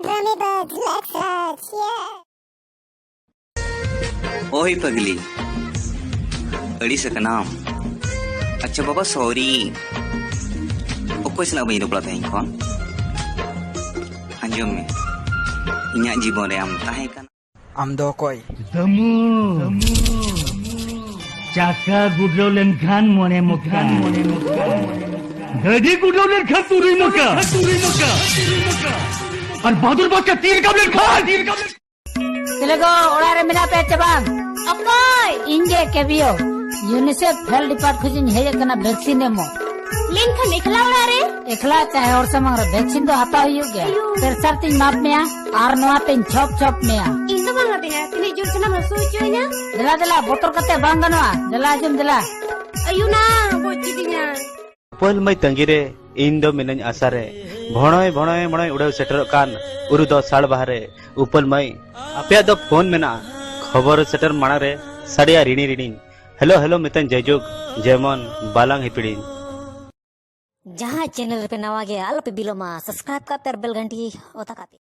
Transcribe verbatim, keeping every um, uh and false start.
ᱨᱟᱢᱤ ᱵᱟᱜᱽ ᱞᱟᱠᱥᱟ ᱪᱷᱤᱭᱟ᱾ ᱳᱭ ᱯᱟᱜᱽᱞᱤ, ᱟᱹᱲᱤᱥ ᱟᱠᱟᱱᱟᱢ? ᱟᱪᱪᱷᱟ ᱵᱟᱵᱟ, ᱥᱚᱨᱤ᱾ ᱚᱠᱚᱭ ᱥᱟᱞᱟᱜ ᱵᱟᱹᱧ ᱨᱚᱯᱚᱲᱟ ᱛᱮᱦᱮᱧ ᱠᱷᱚᱱ? ᱟᱸᱡᱚᱢ ᱢᱮ, ᱤᱧᱟᱹᱜ ᱡᱤᱵᱚᱱ ᱨᱮ ᱟᱢ ᱛᱟᱦᱮᱸ ᱠᱟᱱᱟ᱾ ᱟᱢ ᱫᱚ ᱚᱠᱚᱭ? ᱫᱟᱢᱩ᱾ ᱪᱟᱠᱟ ᱜᱩᱰᱨᱟᱹᱣ ᱞᱮᱱᱠᱷᱟᱱ ᱢᱚᱬᱮ ᱢᱚᱠᱟ᱾ ᱜᱟᱹᱰᱤ ᱜᱩᱰᱨᱟᱹᱣ ᱞᱮᱱᱠᱷᱟᱱ ᱛᱩᱨᱩᱭ ᱢᱚᱠᱟ᱾ ᱟᱨ ᱵᱟᱫᱩᱨ ᱵᱟᱥᱠᱮ ᱛᱤ ᱨᱟᱠᱟᱵ ᱞᱮᱱᱠᱷᱟᱱ᱾ ᱪᱮᱞᱮ ᱜᱚ, ᱚᱲᱟᱜ ᱨᱮ ᱢᱮᱱᱟᱜ ᱯᱮᱭᱟ ᱪᱮ ᱵᱟᱝ? ᱚᱠᱚᱭ? ᱤᱧ ᱜᱮ ᱠᱮᱵᱤᱭᱳ᱾ ᱤᱭᱩᱱᱤᱥᱮᱯᱷ ᱦᱮᱞᱛᱷ ᱰᱤᱯᱟᱨᱴ ᱠᱷᱚᱱ ᱤᱧ ᱦᱮᱡ ᱟᱠᱟᱱᱟ ᱵᱷᱮᱠᱥᱤᱱ ᱮᱢᱚᱜ᱾ ᱞᱮᱱᱠᱷᱟᱱ ᱮᱠᱞᱟ ᱚᱲᱟᱜ ᱨᱮ? ᱮᱠᱞᱟ ᱪᱟᱦᱮ ᱦᱚᱲ ᱥᱟᱢᱟᱝ ᱨᱮ ᱵᱷᱮᱠᱥᱤᱱ ᱫᱚ ᱦᱟᱛᱟᱣ ᱦᱩᱭᱩᱜ ᱜᱮᱭᱟ᱾ ᱟᱭᱳ᱾ ᱯᱨᱮᱥᱟᱨ ᱛᱤᱧ ᱢᱟᱯ ᱢᱮᱭᱟ ᱟᱨ ᱱᱚᱣᱟ ᱛᱤᱧ ᱪᱷᱚᱯ ᱪᱷᱚᱯ ᱢᱮᱭᱟ᱾ ᱤᱧ ᱫᱚ ᱵᱟᱝ ᱞᱟᱫᱤᱧᱟ, ᱛᱤᱱᱟᱹᱜ ᱡᱳᱨ ᱥᱟᱱᱟᱢ ᱦᱟᱹᱥᱩ ᱦᱚᱪᱚᱭᱤᱧᱟ᱾ ᱫᱮᱞᱟ ᱫᱮᱞᱟ, ᱵᱚᱛᱚᱨ ᱠᱟᱛᱮ ᱵᱟᱝ ᱜᱟᱱᱚᱜᱼᱟ, ᱫᱮᱞᱟ ᱦᱤᱡᱩᱜ ᱢᱮ ᱫᱮᱞᱟ᱾ ᱟᱭᱳ ᱱᱟ, ᱜᱚᱡ ᱠᱤᱫᱤᱧᱟ᱾ ᱩᱯᱟᱹᱞ ᱢᱟᱹᱭ ᱛᱟᱺᱜᱤ ᱨᱮ ᱤᱧ ᱫᱚ ᱢᱤᱱᱟᱹᱧ ᱟᱥᱟ ᱨᱮ᱾ ᱵᱷᱚᱬᱚᱭ ᱵᱷᱚᱬᱚᱭ ᱵᱷᱚᱬᱚᱭ ᱩᱰᱟᱹᱣ ᱥᱮᱴᱮᱨᱚᱜ ᱠᱟᱱ ᱩᱨᱩ ᱫᱚ ᱥᱟᱲ ᱵᱟᱦᱟ ᱨᱮ᱾ ᱩᱯᱟᱹᱞ ᱢᱟᱹᱭ, ᱟᱯᱮᱭᱟᱜ ᱫᱚ ᱯᱷᱳᱱ ᱢᱮᱱᱟᱜᱼᱟ᱾ ᱠᱷᱚᱵᱚᱨ ᱥᱮᱴᱮᱨ ᱢᱟᱲᱟᱝ ᱨᱮ ᱥᱟᱰᱮᱭᱟ ᱨᱤᱲᱤ ᱨᱤᱲᱤᱧ᱾ ᱦᱮᱞᱳ ᱦᱮᱞᱳ ᱢᱮᱛᱟᱹᱧ ᱡᱟᱭᱡᱩᱜᱽ, ᱡᱮᱢᱚᱱ ᱵᱟᱞᱟᱝ ᱦᱤᱯᱤᱲᱤᱧ᱾ ᱡᱟᱦᱟᱸ ᱪᱮᱱᱮᱞ ᱨᱮᱯᱮ ᱱᱟᱣᱟ ᱜᱮᱭᱟ, ᱟᱞᱚᱯᱮ ᱵᱤᱞᱚᱢᱟ, ᱥᱟᱵᱥᱠᱨᱟᱭᱤᱵ ᱠᱟᱜ ᱯᱮ ᱟᱨ ᱵᱮᱞ ᱜᱷᱟᱱᱴᱤ ᱚᱛᱟ ᱠᱟᱜ ᱯᱮ᱾